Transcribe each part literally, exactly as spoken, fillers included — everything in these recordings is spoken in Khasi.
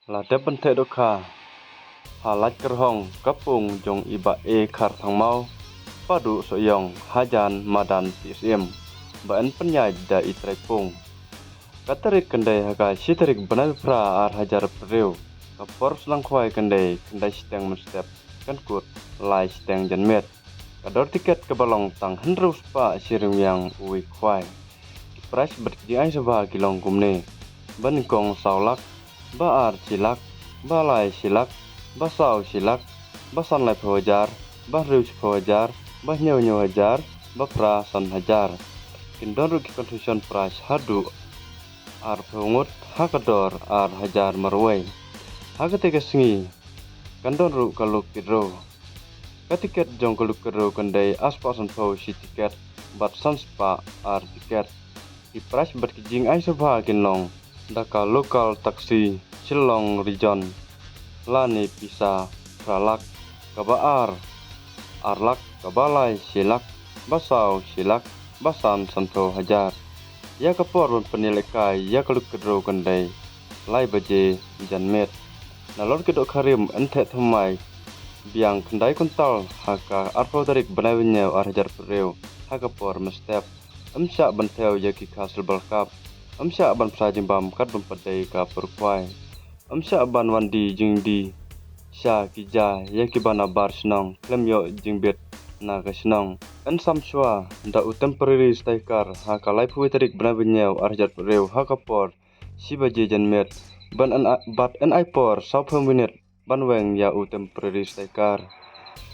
La dep ban theh dohkha ha Laitkyrhong ka pung jong i Bah A Kharthangmaw, Padu Sohiong, hajan madan T S M, ba yn pynïaid da i trai pung. Ka tarik kan dei ha ka shi tarik bnai phra ar hajar hynriew, ka por sdang khwai kan dei khyndai shiteng mynstep, kan kut lai shiteng janmiet. Ka dor tiket kaba long tang hynriew spah shi ryngwiang uwei khwai. Ki prize bad ki jingai sngewbha ki long kumne: ba nyngkong saw lak, ba ar shi lak, ba lai shi lak, ba saw shi lak, ba san laiphew hajar, ba hynriew shiphew hajar, ba hynñiew hynñiew hajar, ba phra san hajar. Kin don ruh ki consolation prize haduh arphew ngut ha ka dor ar hajar marwei. Ha katei ka sngi kan don ruh ka lucky draw. Ka tiket jong ka lucky draw kan dei arspah sanphew shi tiket bad san spah ar tiket. Ki prize bad ki jingai sngewbha kin long da ka local taxi Shillong Region lane pisa phra lak, kaba ar ar lak, kaba lai shi lak, ba saw shi lak, ba san sanphew hajar. Ïa ka por ban pynïalehkai ïa ka lucky draw kan dei lai baje janmiet. Nalor ki dohkha rim yn theh thymmai biang khyndai kuntal ha ka arphew tarik bnai ba hynñiew ar hajar hynriew ha ka por mynstep. Ym shah ban thew ïa ki kha Silver Cup. Ym shah ban pynshai jingbam kat ban pat dei ka por khwai. Ym shah ban wan die jingdie sha ki ja ïa kiba na bar shnong khlem ïoh jingbit na ka shnong. Yn sam shuwa da u temporary sticker ha ka laiphew tarik bnai ba hynñiew ar hajar hynriew ha ka por shi baje janmiet. Ban yn a-, bad yn ai por sawphew minit ban weng ïa u temporary sticker.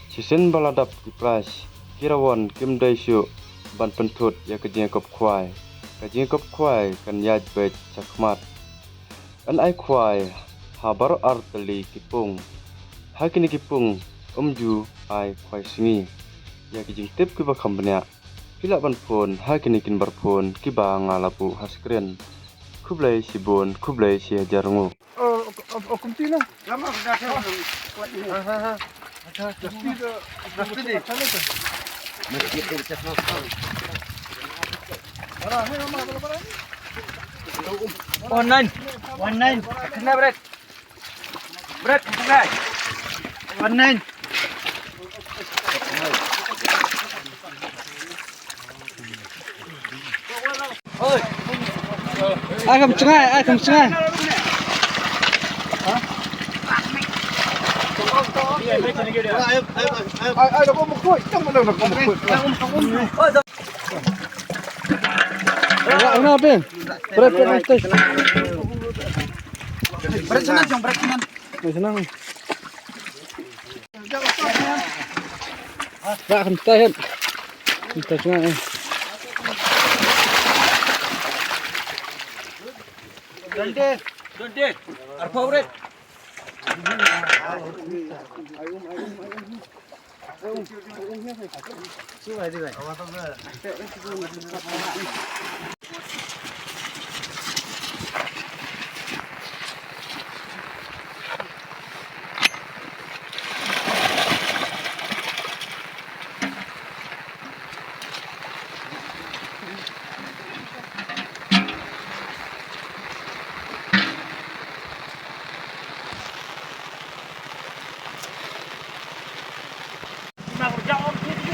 Shisien ba la dap ki prize, ki rawon kim dei shuh ban pynthut ïa ka jingïakop khwai. Ka jingïakop khwai kan ïaid beit shakhmat. Yn ai khwai ha baroh artylli ki pung. Ha kine ki pung ym ju ai khwai sngi. Ïa ki jingtip kiba kham bniah, phi lah ban phone ha kine ki number phone kiba nga la buh ha screen. Khublei shibun, khublei shi hajar nguh. One nine. One nine. Kena break. Break, break. One nine. Ai kham chngai, ai kham chngai. Ai, ai, da ko mukhui, tang mana da ko mukhui. Ra, ra, pin. Pret, pret, pret. Pret sana, jong, pret sana. Pret sana. Ra, kan tai, kan. Kan tai sana, eh. Donde, donde. Arpau ret.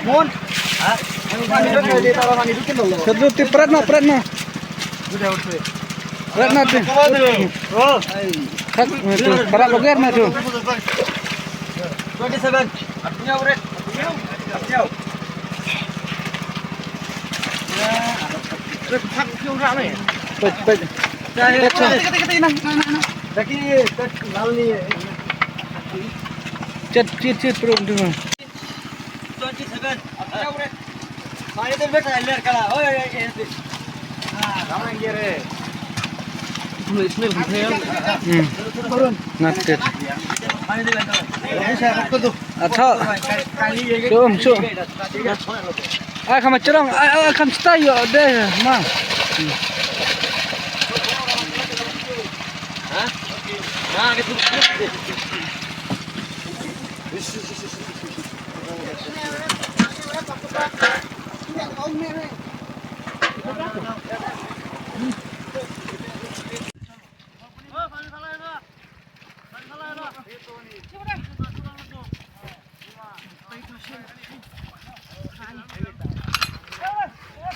Mon. Ha? Satu ti pret na, pret na. Pret na ti. Khak na tu, para boger na tu. Twenty seven. Pet, pet. Pet, pet. Chet, chet, chet, bro, tu. Twenty seven. Hmm. Not it. Atha. Sum, sum. Ai kham chrong, ai, ai kham stay yo de ma.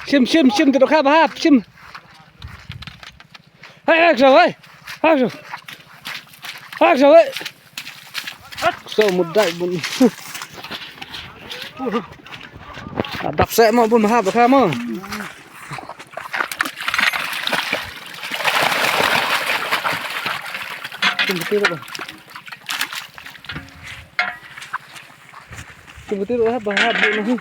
Shim, shim, shim, te dohkha bha, shim. Hai, hai, ksa, hai. Hai, ksa. Hai, ksa, hai. So, mut dai bun. Ah, dap seh mo bun bha, bha mo. Tum betul apa? Tum betul apa? Bha bun.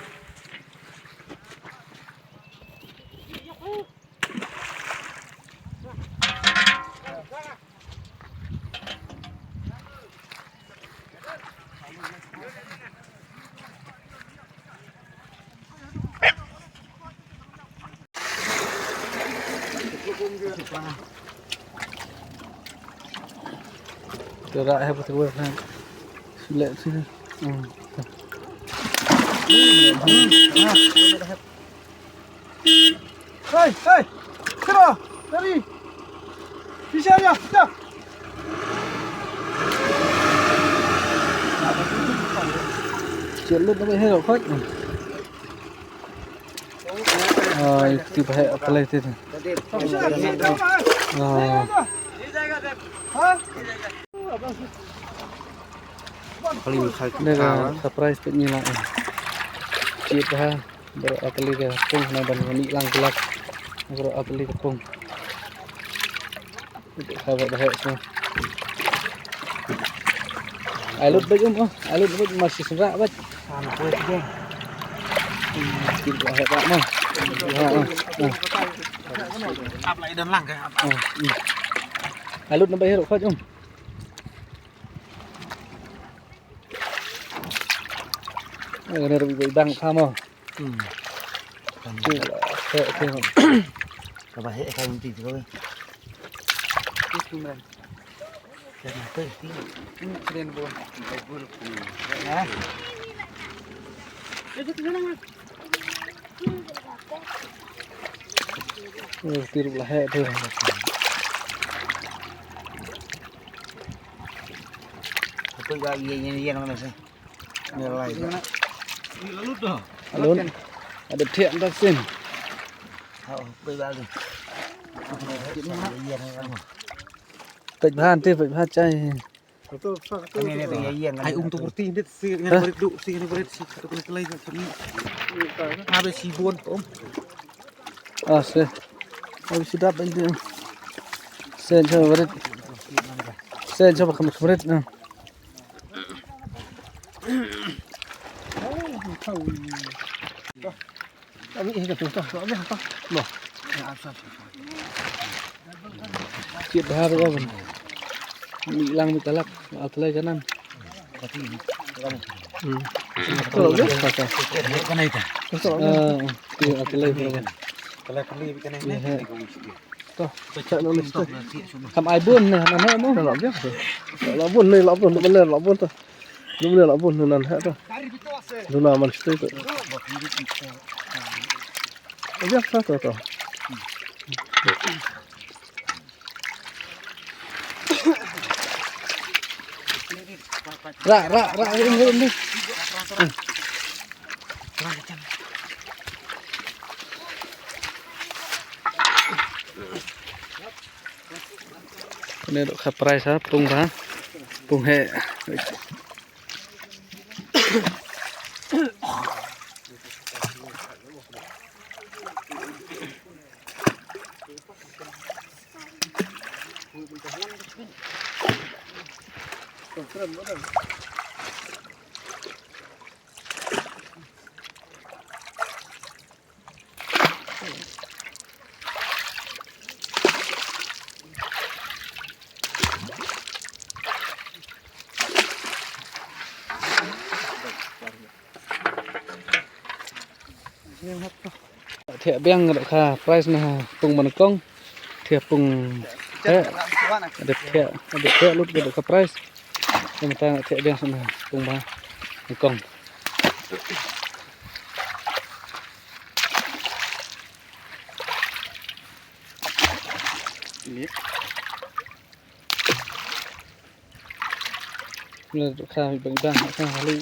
Tara hai betul kan. Sulit sih. Hmm. Hai, hai. Kira. Dari. Bisa ya. Ya. Chelot na ba hai ro khot. Ah, iti ba hai atlai ti. Ah. Paling khal. Ni ka surprise pet ni la. Chelot ha. Bro atali ka pung na ban ni lang kelak. Bro atali ka pung. Ka ba ba hai so. Ai lut bait um, oh. Ai lut bait masih serak bait. Sana kue tiga. Kita hai tak mah. Ha ha. Ap lai dan lang ka. Ai lut nambai herok khot um. Ai ne rubi bang ka mo. Hmm. Ka ba heh ka ti ko. Ti tu men. Ka na pe ti. Hmm, kren bo. Ha? Eh, ti rup la heh tu. Apa ga ye ye ye nang nasa. Nilai. Alun. Ada thiah tak sin. Hau, pei ba lu. Peit bha te, peit bha chai. Ai um tu berti dit si ngan berit du si ngan berit si tu kena kelai ngan kena. Habe si bon tu. Ah, se. Abi si dap ini. Sen sa berit. Sen sa bakam berit na. Ami eh ka tu tu. Lo. Cit bha ba ban. Mi lang mi talak, atlai kanan. Hmm. Lo ya. Kana ita. Ah, iya, atlai berapa? Kalau kali ikan ini. To, pecah no list. Kam ai bun ne, na ne mo. Lap bun. Lap bun ne, lap bun, lap bun ne, lap bun to. Lap bun ne, lap bun ne nan ha to. Duna man sto to. Biasa to to. Ra, ra, ra, ra, ra, ra. Kane dohkha prize ha, pung bha, pung heh. Thiah biang dohkha prize na pung ba nyngkong. Thiah pung heh. Ada thiah, ada thiah lut dohkha prize. Kumta thiah biang sa na pung ba nyngkong. Ngi la kha bang dang kha hali.